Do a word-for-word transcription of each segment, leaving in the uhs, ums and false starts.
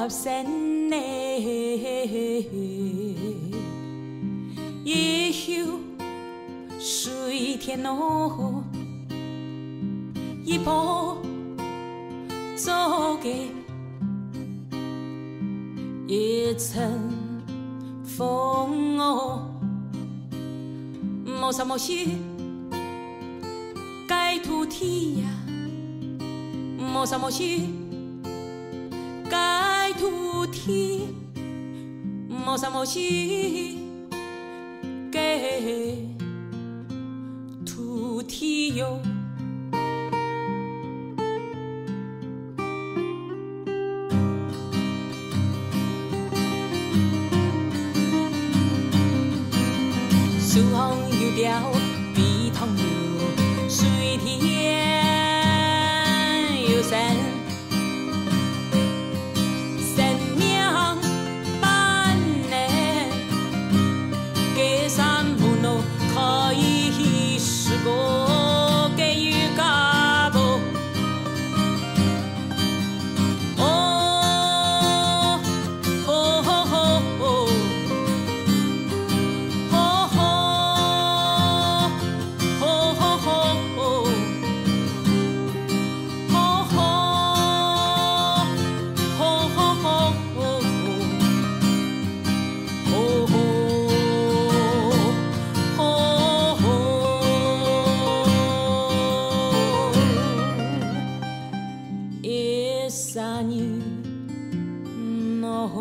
生呢，一休水田哦，一步做个一阵风哦，莫啥莫西。 个土地呀，莫啥莫西，个土地，莫啥莫西，个土地哟。 树上有鳥，飛塘有水，田有山，生命般呢，个山不能可以是个个有个不。 哦，吼吼吼吼，吼吼，吼吼吼吼，吼吼，吼吼吼吼。 吼吼，吼吼，一三一，吼吼。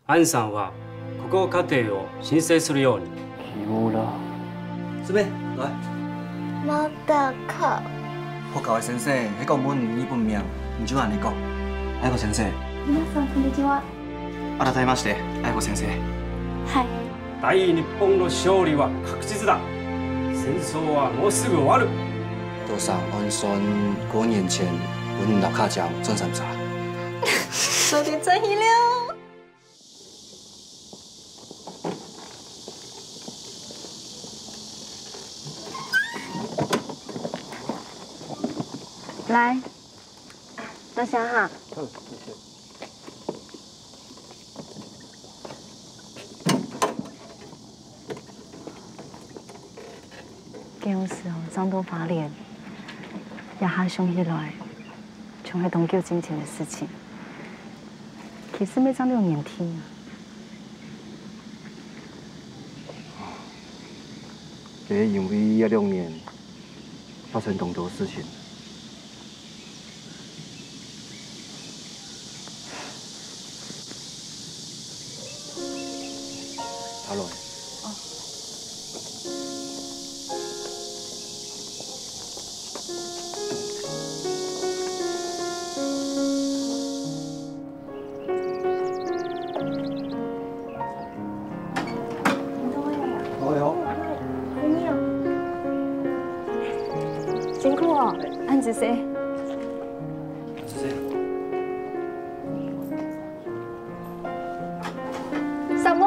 アンさんは、ここ家庭を申請するように。木村。すめ、来。もっとこう。学校个先生，迄个問日本名，你就安尼讲。愛子先生。皆さん、こんにちは。改めまして、愛子先生。はい。大日本の勝利は確実だ。戦争はもうすぐ終わる。多桑安孫五年前，分老卡將轉三儕。说得真係了。 來，坐下哈。舊時哦，上到花蓮，這下想起來， 像係當久之前个事情。其實也差不多六年天啊。也因為這六年發生當多事情。阿倫。 辛苦哦，恁仔細。 三妹，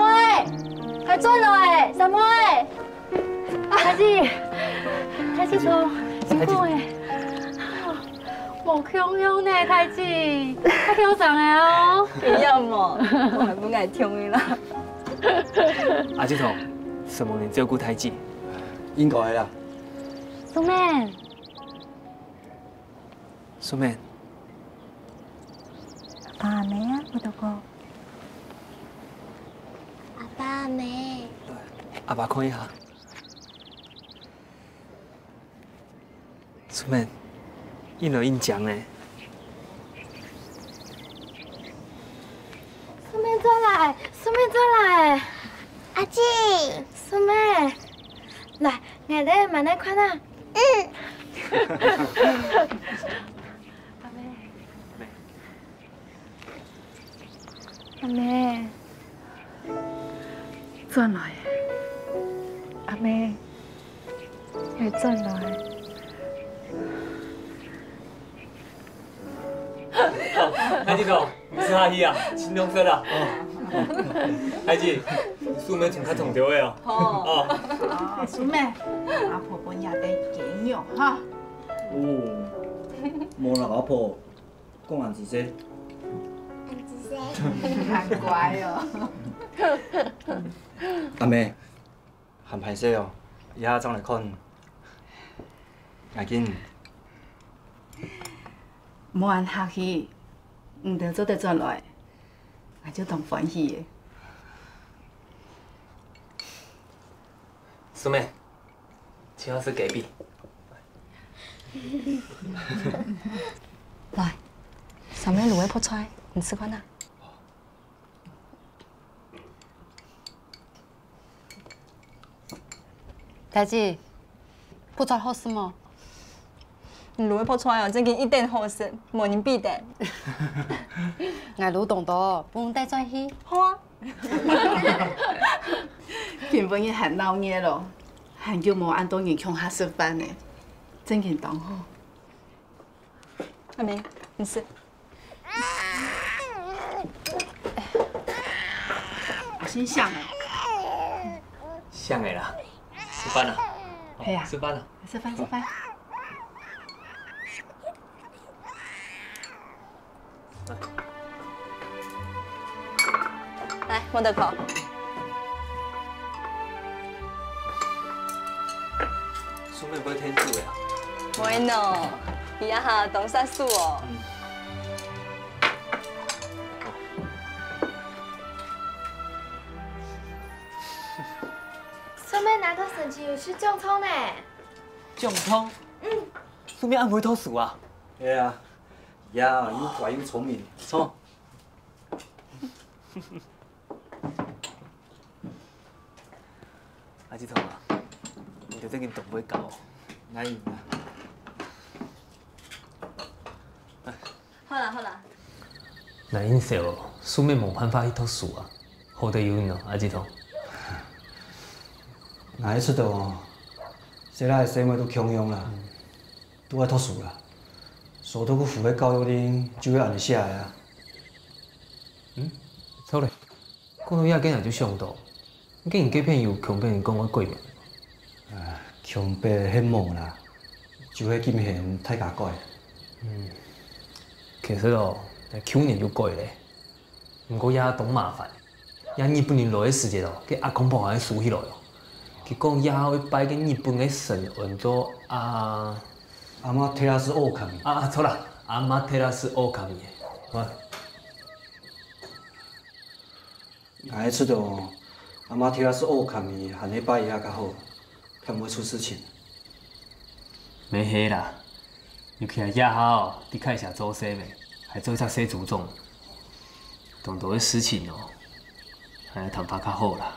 快轉來，三妹！大姊，大姊坐，辛苦欸。無共樣呢，大姊，較強壯个哦。一樣無，我還毋愛聽你啦。阿姊同，承蒙你照顧大姊。應該个啦。素妹。 素妹。阿爸阿姆啊，有到無？阿爸阿姆。阿爸看一下。素妹，應該應講欸。素妹轉來，素妹轉來。阿姊。素妹，來，𠊎兜慢慢看啊。 嗯。阿姆。阿姆。轉來。阿姆，𠊎轉來。 大姊同，你食下去啊，盡涼勢啊。哦。大姊，素妹穿較長條个哦。好。哦。哦，素妹，阿婆分你兜雞肉哈。哦。無啦，阿婆講恁仔細。恁仔細。還乖哦。阿妹，還歹勢哦，這下正來看。𠊎緊。無恁客氣，你兜做得轉來，𠊎就當歡喜个。素妹，請我食雞髀。來，上面滷个泡菜，你食看啊。 大姊，泡菜好食無？你滷个泡菜啊，正經一等好食，無人比得。𠊎滷當多，分你帶轉去。好啊。今晡日還鬧熱咯，還久無恁多人共下食飯呢，正經當好。 阿妹，你食。我先想哎。想个啦，食飯啦。係啊。食飯啦。食飯，食飯。 來，莫得口。素妹毋會添煮个啊？毋會喏，佢這下當煞手哦。素妹拿到成績優秀獎狀呢。獎狀？嗯。素妹恁會讀書啊？係啊，佢又乖又聰明。著。 阿志同啊，你兜正經當會搞哦。哪有啊？好啦好啦。哪恁少哦，素妹無辦法去讀書啊，好得有你哦，阿志同。𠊎知道哦，細倈个細妹都共樣啦。 都愛讀書啦。所以讀書个教育令就係恁仔寫个啊。嗯，著咧。講到這个𠊎就想到，該你該片有共別人講過鬼無？啊，共別係無啦，就係今年大家改。嗯，其實哦，𠊎舊年就改咧。 毋過也當麻煩。這日本人來个時節哦，該阿公婆還愛收起來哦。佢講這愛拜个日本个神安做阿，阿媽特拉斯奧卡米。啊，著啦，阿媽特拉斯奧卡米。啊。𠊎知道，阿媽特拉斯奧卡米還係拜一下較好。 較毋會出事情。毋係啦，尤其係這下哦，在該社做事咩，還做一隻細組長，當多个事情哦，還係淡化較好啦。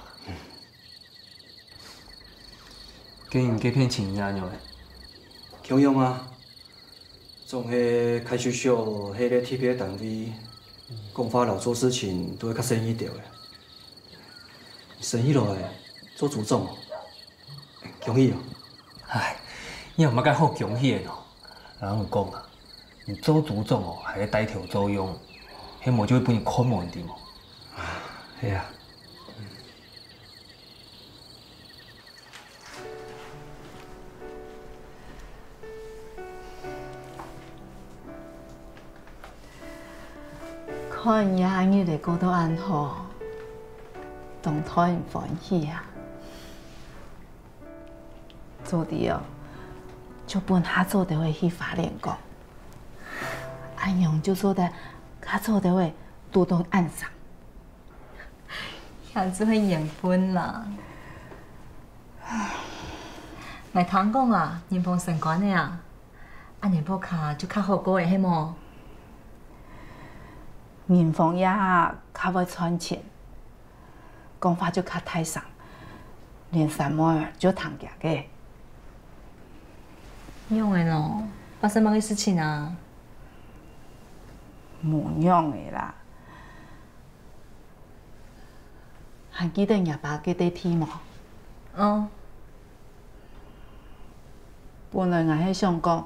該你該片情形仰仔？共樣啊，總係該就係一個特別个單位，講話摎做事情都會較細義兜仔。升起來做組長哦。 恭喜哦！唉，你有麼个好恭喜个喏？𠊎同你講啊，你做組長哦，還係帶頭作用，係無就會分人看無，你知無？係啊。 看你這日仔過到恁好，當討人歡喜啊！做得哦，就分較早兜仔去花蓮講，恁樣就做得較早兜仔堵著恁生。 這就係緣分啦。𠊎聽講啊，仁豐升官了啊，恁仁寶卡就較好過了，係無？仁豐這下較會賺錢，講話就較大聲，連山妹就聽佢个。仰仔咯？發生麼个事情啊？無仰仔啦。 還記得若爸該塊地無？哦。本來𠊎係想講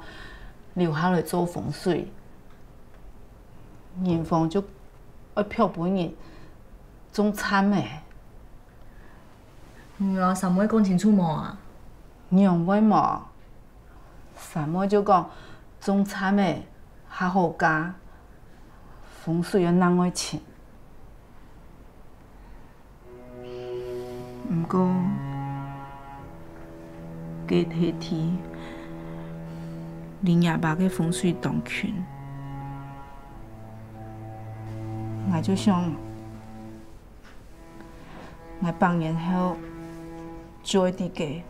留下來做風水，仁豐就愛劈分人，種蠶仔。你摎三妹講清楚無啊？仰會無？三妹就講，種蠶仔較好加，風水愛另外請。毋過，該垤地離若爸个風水當近，𠊎就想，𠊎百年後就愛在該。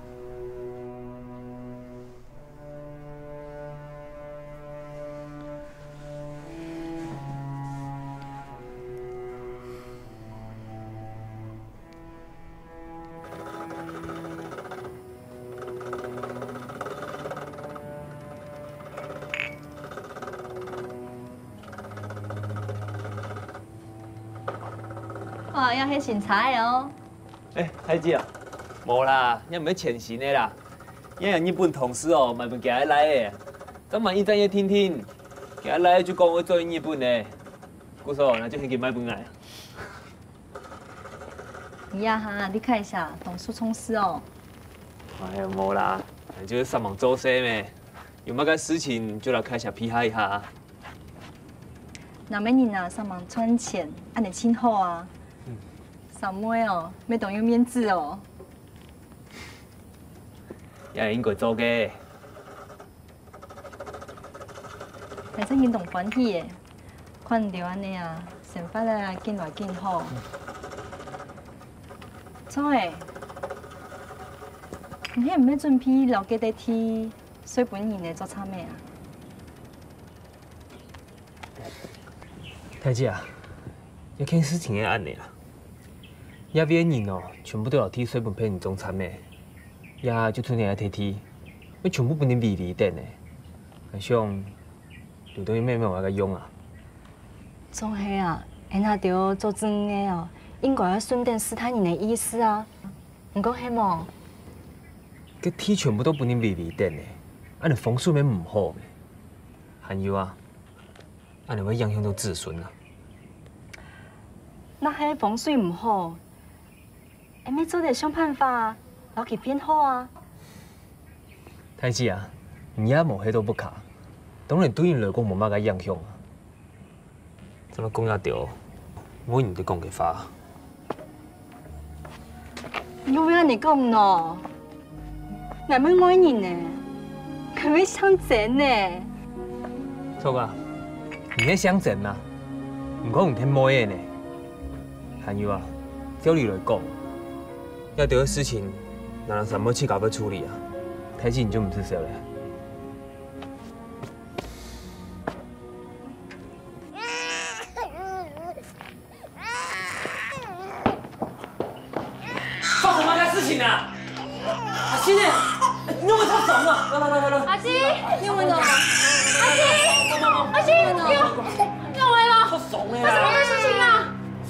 哇，這係新車仔哦！欸，太子啊，無啦，這毋係全新个啦，這係日本同事哦買分厥倈仔个，正買一站仔定定，厥倈仔就講愛轉日本呢，故所𠊎就喊佢買分𠊎。 你啊哈，你看一下，董事衝事哦。哎呀，無啦，就係煞猛做事咩，有麼个事情就來看一下，批下一下。若麼人啊，煞猛賺錢，恁仔盡好啊。三妹哦，乜當有面子哦。也應該做个。 反正人當歡喜耶，看你兜恁仔啊，生活啊緊來緊好。做欸，你係毋係準備摎該垤地稅分人仔做差毋多啊？太子啊，這件事情係恁仔啊，這位人哦，全部都摎地稅分別人種差毋多，也就賰這垤地， 會全部分人圍圍等呢。𠊎想，有兜人乜無麼个用啊。總係啊，𠊎兜做子女个哦，應該愛順等世大人个意思啊，你講係無？該地全部都分人圍圍等呢，恁仔風水乜毋好咩？還有啊，恁仔會影響到子孫啊。若係風水毋好， 𠊎乜做得想辦法，摎佢變好啊。太子啊，你也無歇到屋下，當然對你來講無麼个影響啊。做麼講這兜，無人在講个話。你會恁仔講喏？ 𠊎乜愛人呢，𠊎乜姓曾呢。著啊，你係姓曾啊，毋過毋係妹仔呢。還有啊，照理來講，這兜个事情，若係三妹自家會處理啊，太子你就毋使愁了。 發生麼个事情啊？阿信呢？你有無著傷啊？來來來來來。阿信，你有無？阿信，阿信，你有，你有無？著傷了啦。發生麼个事情啊？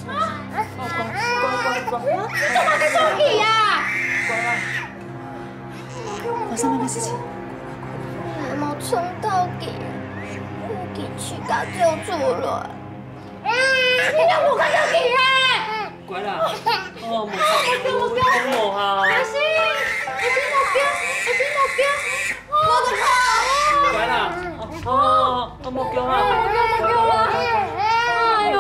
啊？你做麼个生氣啊？發生麼个事情？𠊎無撞著佢，佢自家走出來。你有無看著佢啊？ 乖啦。哦，無事，無事，無事哈。阿信，阿信，莫叫，阿信，莫叫。我的媽！乖啦。哦，哦，哦，莫叫哈。莫叫，莫叫啦。哎喲。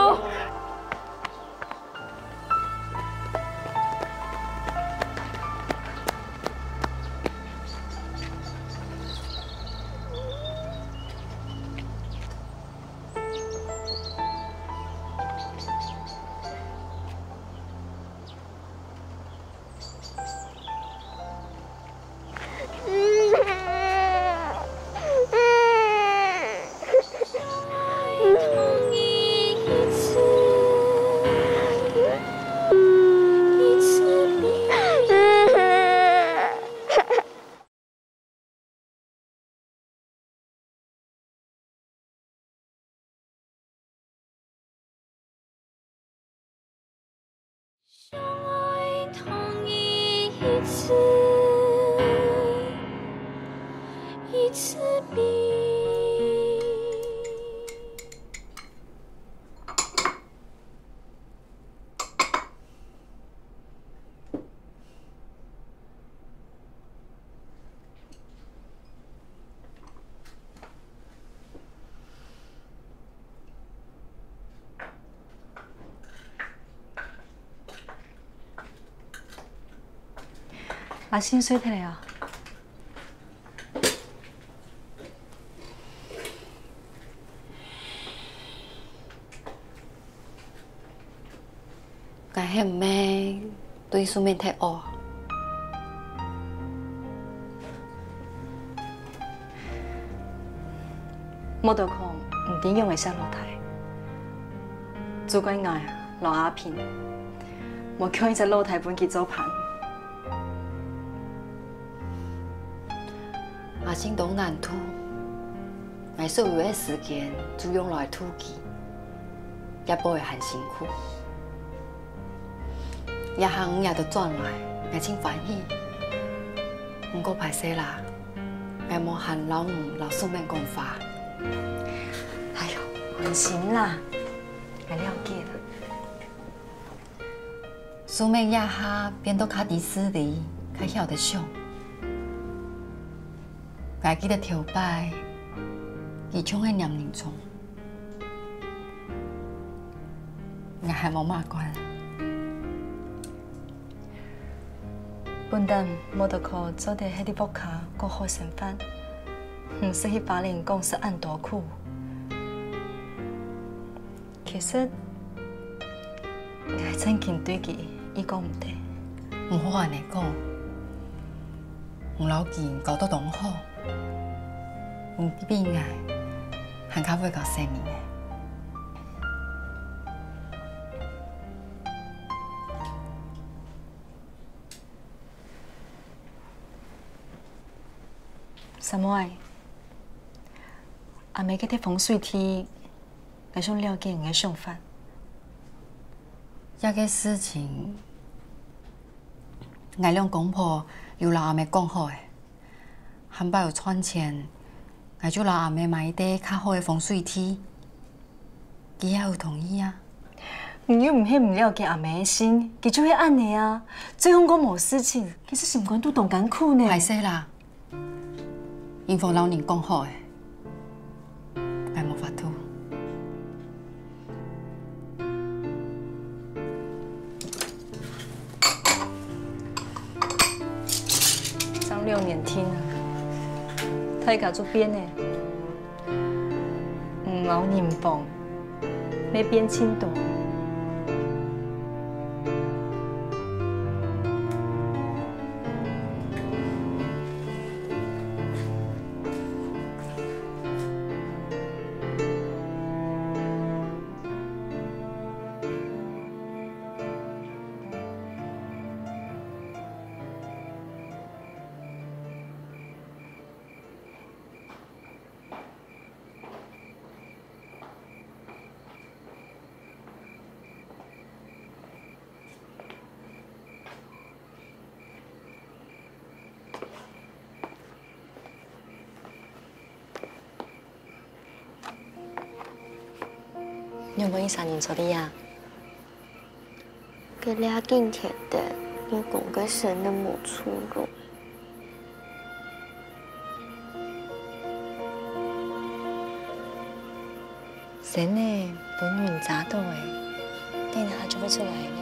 阿信睡忒了啊？ 𠊎係毋係對素敏忒惡？無得講，毋知仰仔惜老弟，就怪𠊎摎阿平，無共一隻老弟分佢做伴。阿信當難渡，𠊎所有个時間就用來渡佢。 這擺還辛苦。這下你也都轉來，𠊎盡歡喜。毋過歹勢啦，𠊎無閒摎你摎素敏講話。哎喲，安心啦，𠊎了解啦。素敏這下變到較知事理，較曉得想。𠊎記得頭擺，佢像係黏人蟲。 𠊎還無罵慣。本旦無得靠做得係在屋下過好生活，毋使去巴林講食恁多苦。其實，𠊎真經對佢已講毋得。毋好恁呢講，你摎佢交到當好。 你比𠊎還較會搞生理呢。三妹，阿姆該垤風水地，𠊎想了解你个想法。這个事情，𠊎兩公婆有摎阿姆講好了。 下擺有賺錢，𠊎就摎阿姆買一垤較好个風水地。佢也有同意啊。你又毋係毋了解阿姆个心，佢就係恁呢啊。最後講無事情，其實心肝肚當艱苦呢。歹勢啦，因為摎人講好个。 𠊎無法度。正兩年定啊，大家就變了，毋摎人幫，乜變盡多。 仰般一儕人坐在這？該這幾天个，外公个身體無出路。身仔分人揸著了，等下就會出來了。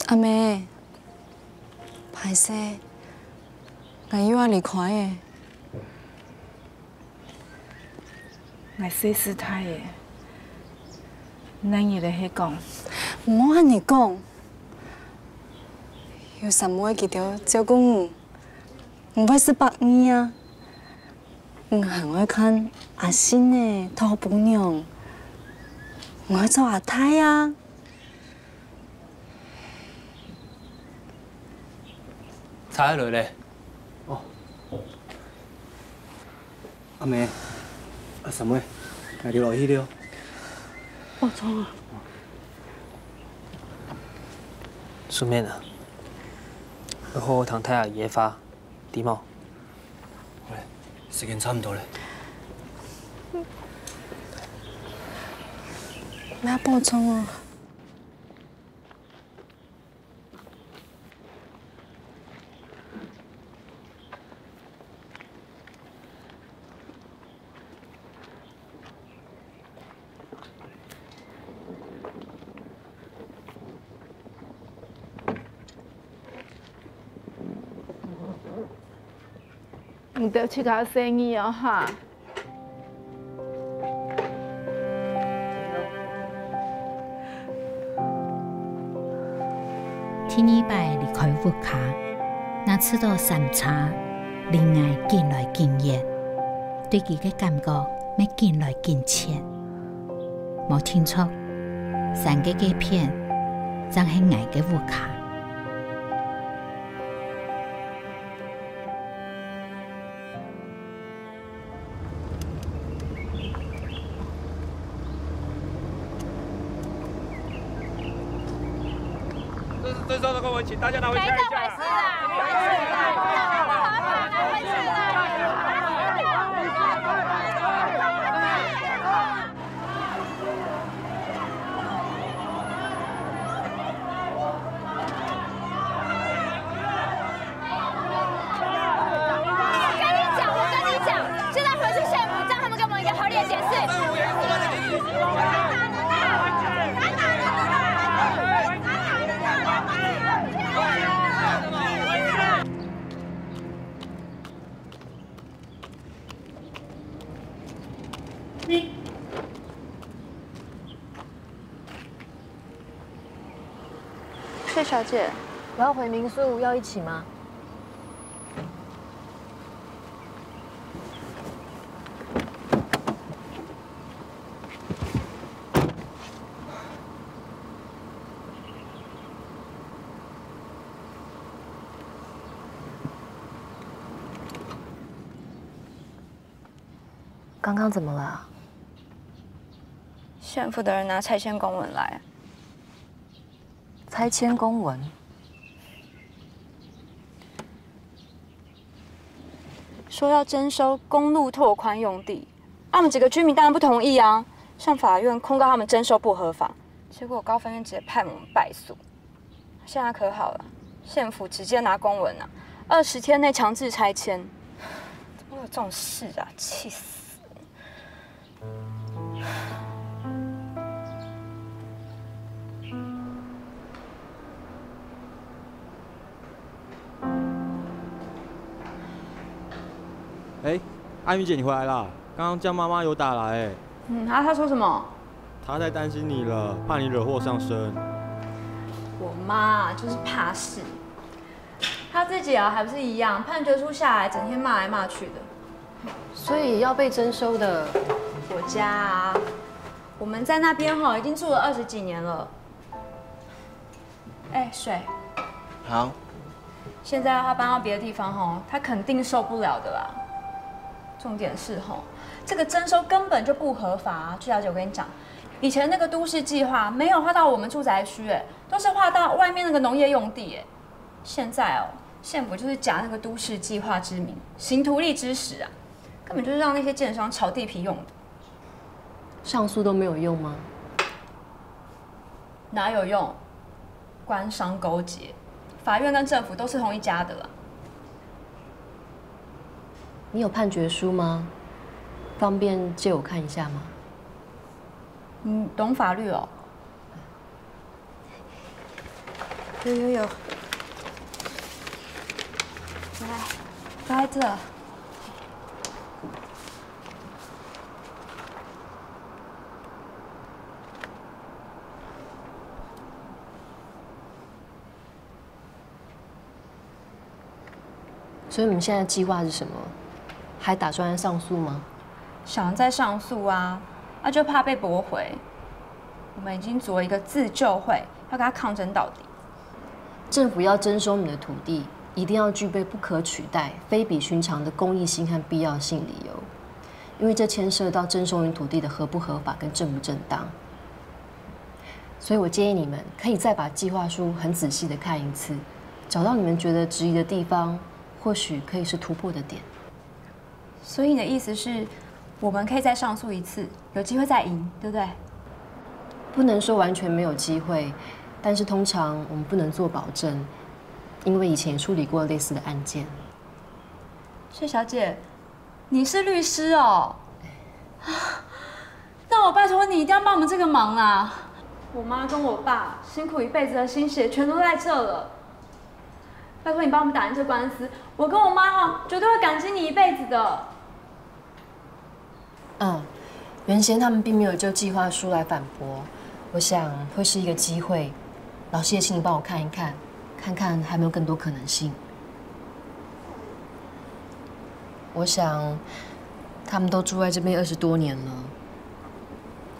阿姆，歹勢，𠊎又愛離開了。 𠊎歲數大了，哪日仔係講？毋好恁呢講，有三妹佢兜照顧你，你會食飽呢啊！你還愛看阿信仔討餔娘，你愛做阿太啊！ 車仔來了。哦。阿姆，阿三妹，𠊎兜落去了。寶聰啊。素敏啊，要好好聽大阿姨个話，知無？好咧，時間差毋多咧。毋愛補充哦。 毋著自家細義哦哈。 第二擺離開屋下，𠊎試著三叉離𠊎緊來緊遠，對佢个感覺乜緊來緊切。無定著，山个該片正係𠊎个屋下。 这是征收的公文，请大家拿回去看一下。没这回事啦！我跟你讲，我跟你讲，现在回去县府，叫他们给我们一个合理的解释。谢小姐，我要回民宿，要一起吗？ 刚刚怎么了？县府的人拿拆迁公文来。拆迁公文？说要征收公路拓宽用地，啊我们几个居民当然不同意啊，上法院控告他们征收不合法，结果高分院直接判我们败诉。 现在可好了，县府直接拿公文啊，二十天内强制拆迁。怎么有这种事啊？气死！哎，阿云姐，你回来啦！刚刚江妈妈有打来，哎。嗯，啊，她说什么？ 她太担心你了，怕你惹祸上身。我妈就是怕事，她自己啊还不是一样，判决书下来，整天骂来骂去的。所以要被征收的，我家啊，我们在那边吼已经住了二十几年了。 哎，水。好。现在要他搬到别的地方吼，他肯定受不了的啦。重点是吼，这个征收根本就不合法啊！朱小姐，我跟你讲，以前那个都市计划没有划到我们住宅区，哎，都是划到外面那个农业用地，哎。现在哦，县府就是假那个都市计划之名，行图利之实啊，根本就是让那些建商炒地皮用的。上诉都没有用吗？ 哪有用？官商勾结，法院跟政府都是同一家的啦。你有判决书吗？方便借我看一下吗？你懂法律哦？有有有，来，在这。 所以你们现在计划是什么？还打算上诉吗？想再上诉啊，那就怕被驳回。我们已经组了一个自救会，要跟他抗争到底。政府要征收你的土地，一定要具备不可取代、非比寻常的公益性和必要性理由。因为这牵涉到征收你土地的合不合法跟正不正当。所以我建议你们可以再把计划书很仔细的看一次，找到你们觉得质疑的地方，或许可以是突破的点。所以你的意思是，我们可以再上诉一次，有机会再赢，对不对？不能说完全没有机会，但是通常我们不能做保证，因为以前也处理过类似的案件。谢小姐，你是律师哦？那我拜托你一定要帮我们这个忙啦！我妈跟我爸辛苦一辈子的心血全都在这了，拜托你帮我们打赢这官司，我跟我妈哈绝对会感激你一辈子的。嗯，原先他们并没有就计划书来反驳，我想会是一个机会。老师也请你帮我看一看，看看还有没有更多可能性。我想，他们都住在这边二十多年了，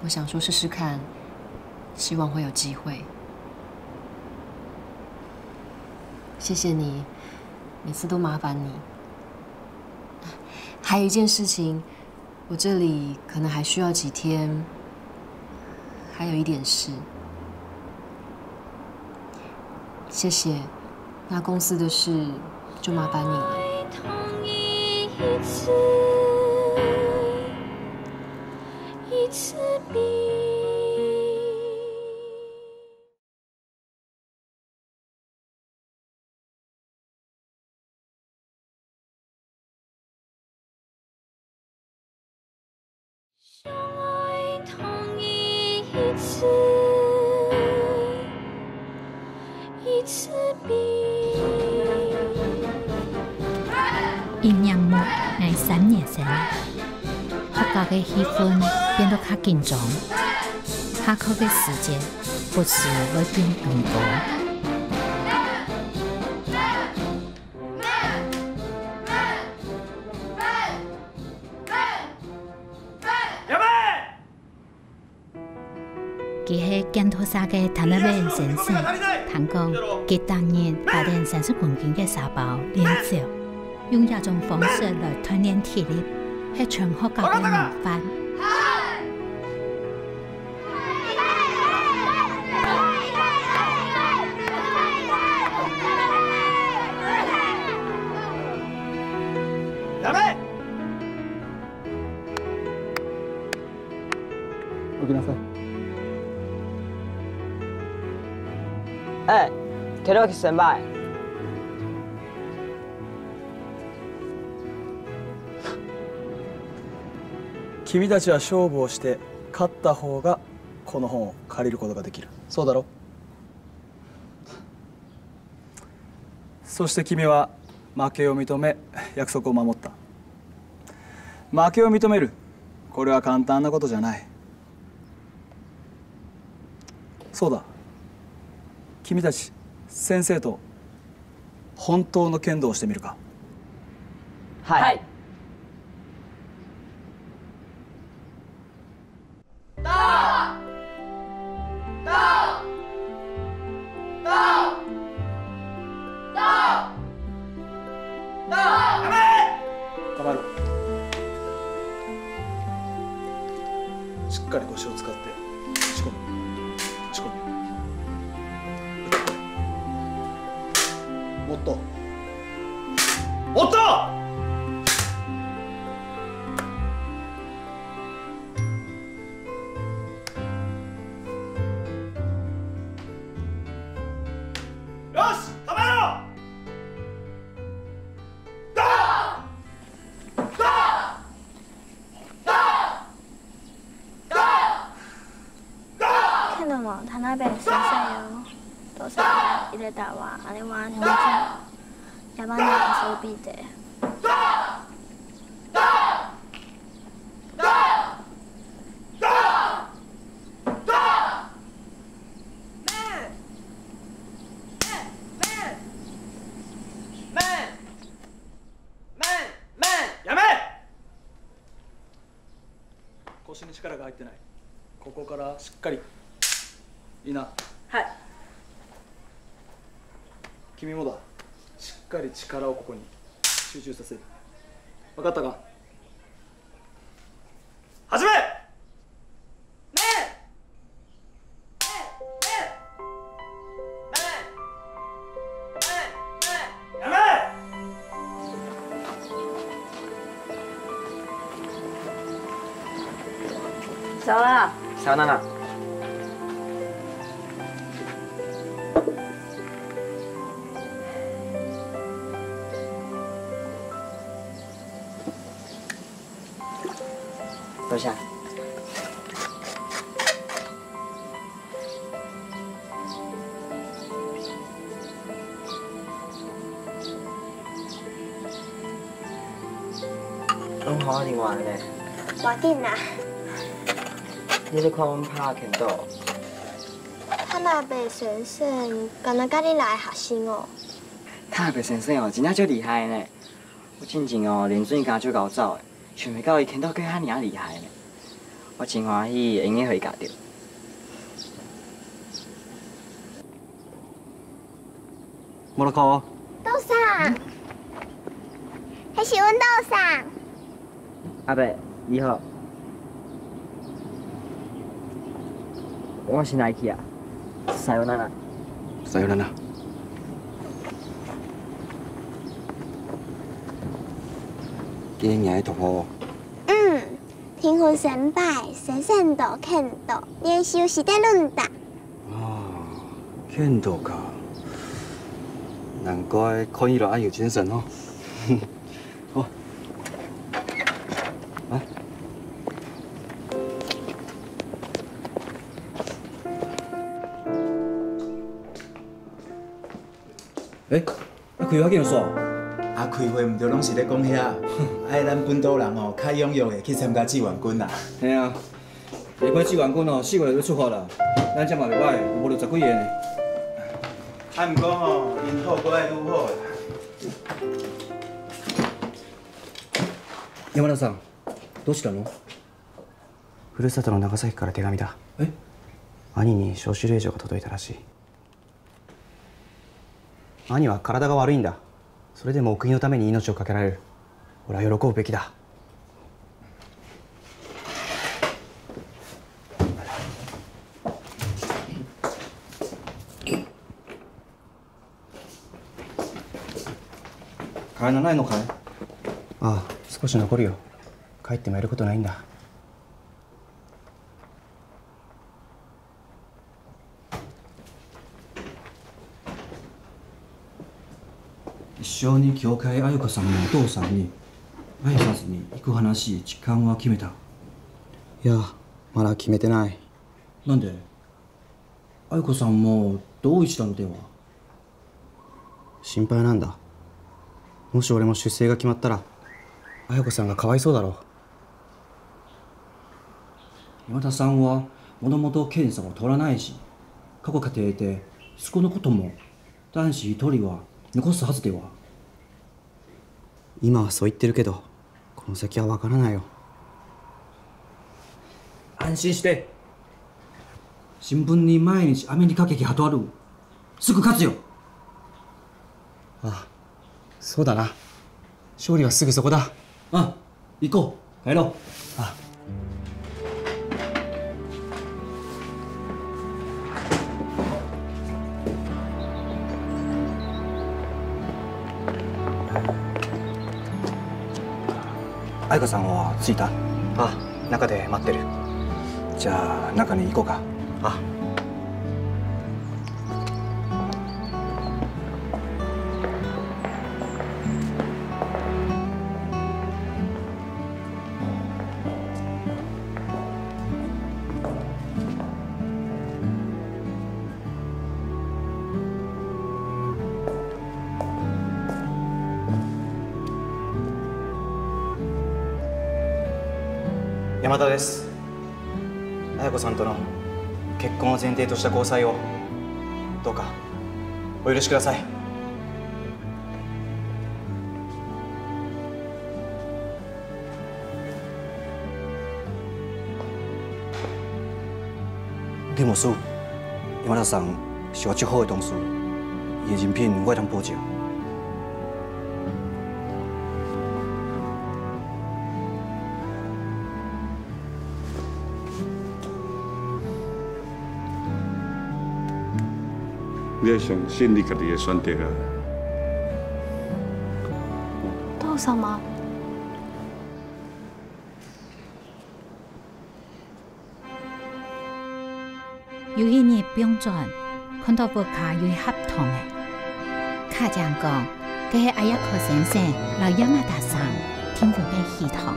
我想说试试看，希望会有机会。谢谢你，每次都麻烦你。还有一件事情，我这里可能还需要几天，还有一点事。谢谢，那公司的事就麻烦你了。一仰目，𠊎三年生，學校个氣氛變到較緊張，下課个時節不時會變更多。佢係拳頭社个田中先生，聽講佢逐日八點三十公斤个沙包練習，用這種方式來鍛鍊體力，係全學校个模範。起きなさい。ええ、寺内先輩。君たちは勝負をして勝った方がこの本を借りることができる。そうだろ？そして君は負けを認め、約束を守った。負けを認める。これは簡単なことじゃない。そうだ。君たち、先生と本当の剣道をしてみるか？はい。構えろ。しっかり腰を使って、仕込む。仕込む。もっと。もっと！よし、構えろ！けども、田辺先生よ。どうせ入れたわ、あれは日本人。野蛮な遊びで。やめ！腰に力が入ってない。ここからしっかり。いいな。はい。君もだ。しっかり力をここに集中させる。わかったか？始め！さよなら。さよなら。多謝。 攏好啊，另外呢？無要緊啦。你咧看阮拍Kendo？田邊先生，敢若佮你來个學生哦。田邊先生哦，真正足厲害呢。我進前哦，連準伊家就搞走誒，想袂到伊Kendo閣遐爾厲害呢。我真歡喜會用得佮伊交流。 モロコ。父さん。彼是阮父さん。阿伯，你好。我先來去啊。さよなら。さよなら。今日个同學。嗯，天雲先輩，先生とKendo，練習してるんだ。 ああ、Kendoか。難怪看起來恁有精神哦。好。啊。欸， 啊，開會緊煞？啊，開會毋著攏是咧講遐，愛咱本島人哦，較踴躍个去參加志願軍啦。嘿啊，下擺志願軍哦，四月就欲出發啦，咱遮嘛袂歹，有無六十幾个呢。啊，毋過吼，人口閣愛愈好啦。山田さん、どうしたの？ふるさとの長崎から手紙だ。え？兄に招集令状が届いたらしい。 兄は体が悪いんだ。それでもお国のために命を懸けられる。俺は喜ぶべきだ。帰らないのかい？ああ、少し残るよ。帰ってもやることないんだ。 一緒に教会、あやこさんのお父さんに挨拶に行く話、時間は決めた？いや、まだ決めてない。なんで？あやこさんも同意したのでは？ 心配なんだ。もし俺も出征が決まったら、綾子さんがかわいそうだろう。山田さんはもともと検査を通らないし、過去家庭で息子のことも男子一人は残すはずでは。今はそう言ってるけど、 この先はわからないよ。安心して。新聞に毎日アメリカ劇貼っとある。すぐ勝つよ。あ、そうだな。勝利はすぐそこだ。あ、行こう。 Hello。啊。愛子さんは着いた？あ、中で待ってる。じゃあ、中に行こうか。あ。 山田です。綾子さんとの結婚を前提とした交際をどうかお許しください。 でもそう、山田さん是我足好个同事，伊个人品我會當保證。 你愛相信你家己个選擇啊。父さん。有一日放轉，看到屋下有一盒糖仔。卡醬講，該係阿耶克先生摎亞麻達桑訂婚个喜糖。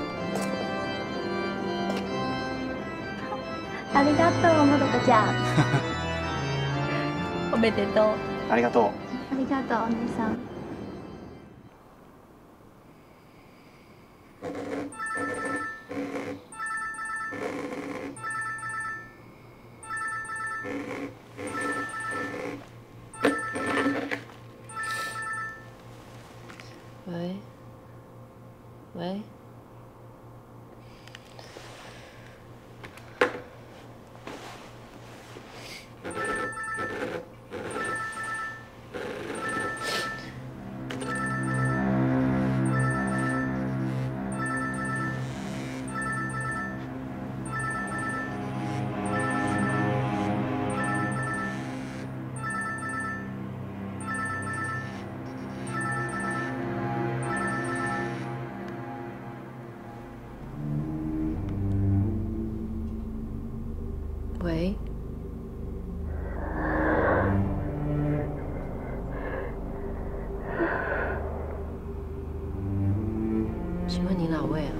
ありがとう、もどかちゃん。おめでとう。ありがとう。ありがとう、お兄さん。 喂，喂。 喂？請問你哪位啊？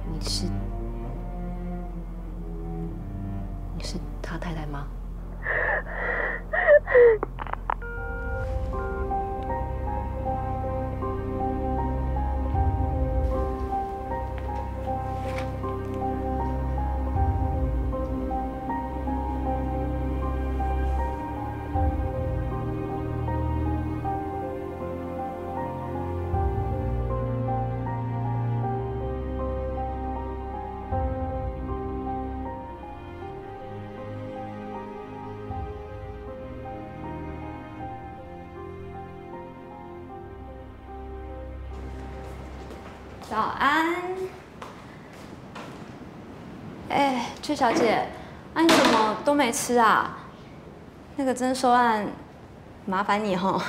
你是，你是他太太吗？ 早安。哎，雀小姐，啊，你怎么都没吃啊？那个征收案，麻烦你吼。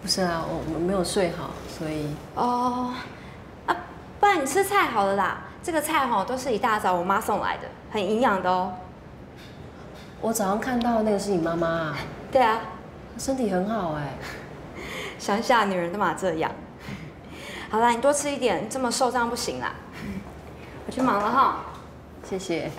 不是啊，我，我没有睡好，所以。哦，啊，不然你吃菜好了啦，这个菜吼都是一大早我妈送来的，很营养的哦。 我早上看到的那个是你妈妈啊？对啊。她身体很好哎。乡下女人都嘛这样。好啦，你多吃一点，这么瘦这样不行啦。我去忙了哈。谢谢。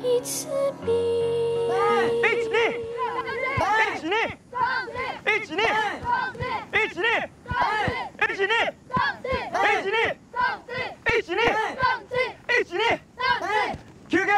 一二！一二！一二！一二！一二！一二！休憩！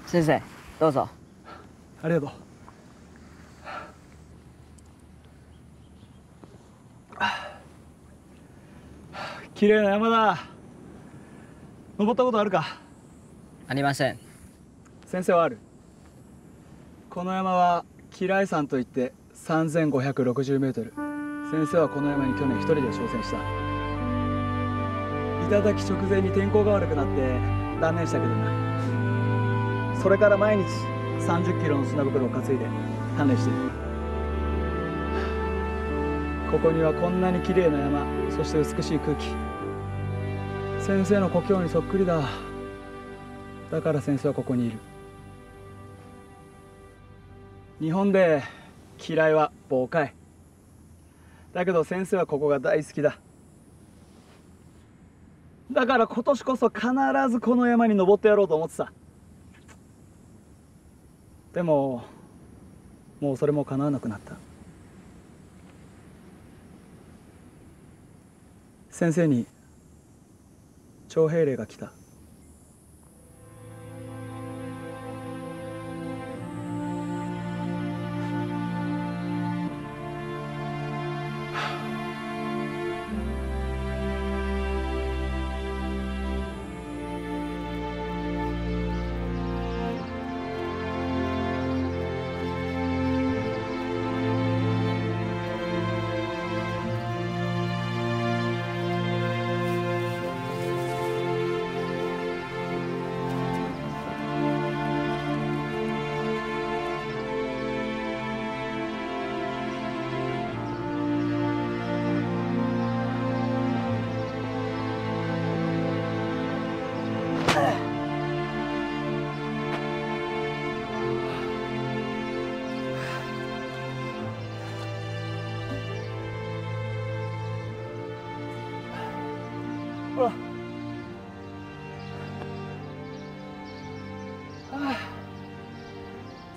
先生，どうぞ。ありがとう。 綺麗な山だ。登ったことあるか？ありません。先生はある？この山はキライ山といってさんぜんごひゃくろくじゅうメートル。先生はこの山に去年一人で挑戦した。頂直前に天候が悪くなって断念したけどな。それから毎日さんじゅっキロの砂袋を担いで鍛錬している。ここにはこんなに綺麗な山、そして美しい空気。先生の故郷にそっくりだ。だから先生はここにいる。日本で嫌いは防火。だけど先生はここが大好きだ。だから今年こそ必ずこの山に登ってやろうと思ってた。でも、もうそれも叶わなくなった。先生に徴兵令が来た。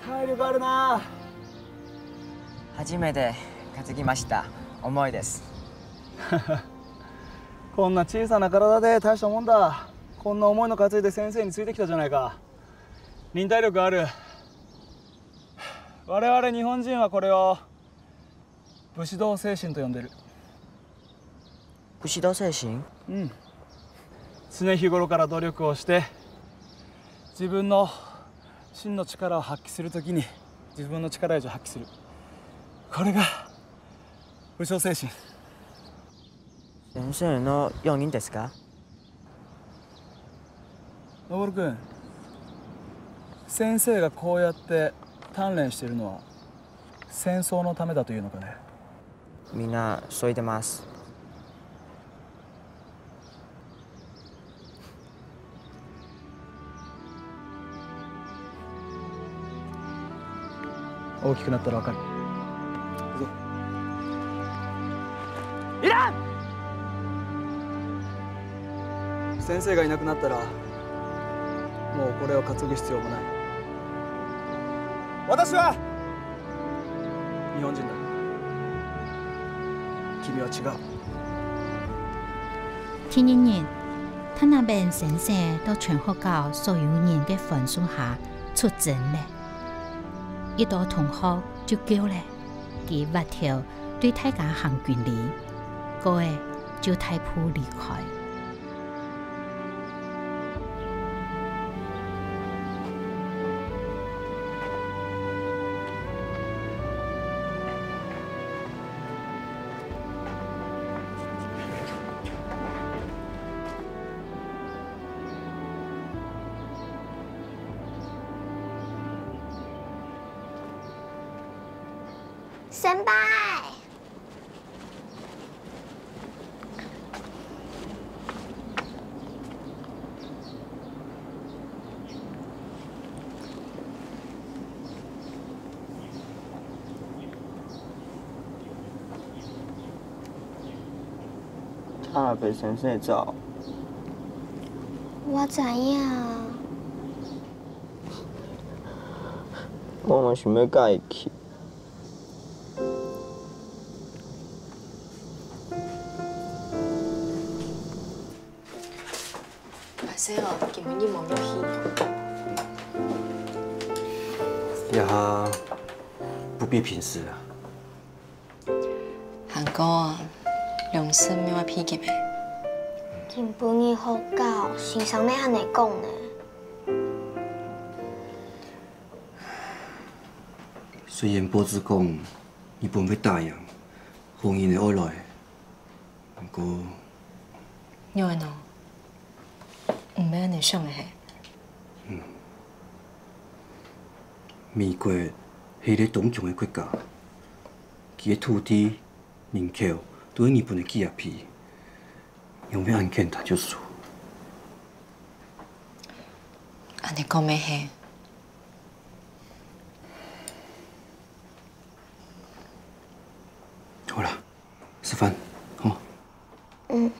体力あるな。初めて担ぎました。重いです。こんな小さな体で大したもんだ。こんな重いの担いで先生についてきたじゃないか。忍耐力ある。我々日本人はこれを武士道精神と呼んでる。武士道精神？うん。常日頃から努力をして、自分の真の力を発揮するときに、自分の力以上発揮する。これが武将精神。先生の用人ですか？のぼるくん、先生がこうやって鍛錬しているのは、戦争のためだというのかね？みんなそう言ってます。大きくなったらわかる。行くぞ。いらん！先生がいなくなったら、もうこれを担ぐ必要もない。私は日本人だ。君は違う。第二日，Tanaben先生到全學校所有人个歡送下出征了。一到同學就噭了，佢斡頭對大家行軍禮，過後就大步離開。先輩。 Tanaben先生走。我知影。我嘛想要佮伊去。 歹勢哦，今晡日無落去。這下不必平時啊。還過，良心也會脾氣咩？今晡日學校先生乜恁樣講呢。雖然報紙講日本會打贏，紅軍个愛來， 毋過，仰會呢？毋係恁樣想个係？嗯。美國係一個當強个國家，佢个土地人口都係日本个幾若倍，仰會恁簡單就輸？恁呢講乜係？好啦，食飯，好。嗯。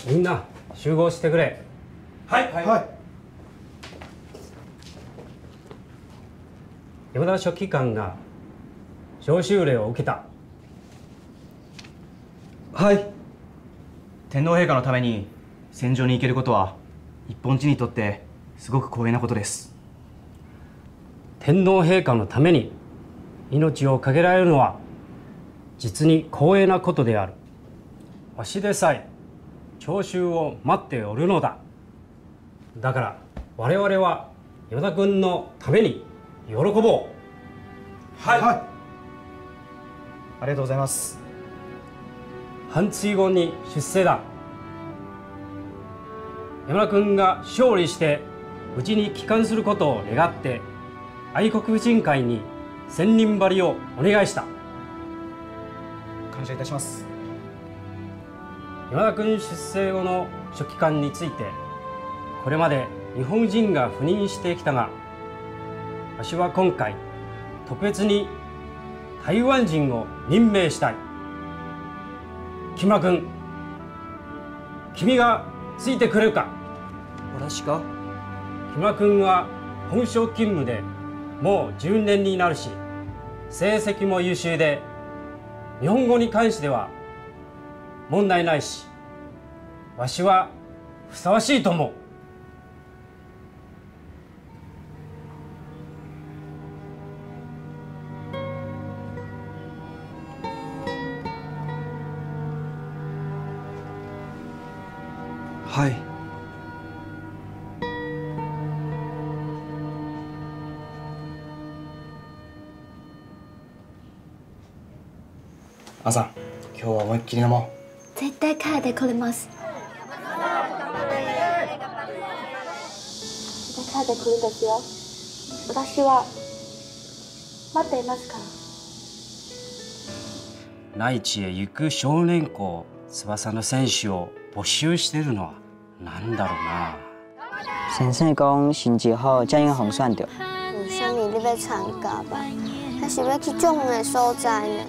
みんな集合してくれ。はい。はい。山田書記官が召集令を受けた。はい。天皇陛下のために戦場に行けることは、日本人にとってすごく光栄なことです。天皇陛下のために命を懸けられるのは、実に光栄なことである。わしでさえ召集を待っておるのだ。だから、我々は山田君のために喜ぼう。はい。はい。ありがとうございます。 半月後に出征だ。山田君が勝利して無事に帰還することを願って、愛国婦人会に千人針をお願いした。感謝いたします。山田君出征後の書記官について、これまで日本人が赴任してきたが、わしは今回、特別に台湾人を任命したい。木村君、君がついてくれるか？私か？木村君は本省勤務でもうじゅうねんになるし、成績も優秀で、日本語に関しては問題ないし、わしはふさわしいと思う。 はい。 アンさん、今日は思いっきり飲もう。絶対帰ってこれます。絶対帰ってくるんですよ。私は待っていますから。内地へ行く少年校翼の選手を募集しているのは 難だろうな。先生講成績好正有予選著。毋是你，你愛參加吧？抑是愛去種个所在呢？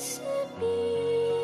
是你。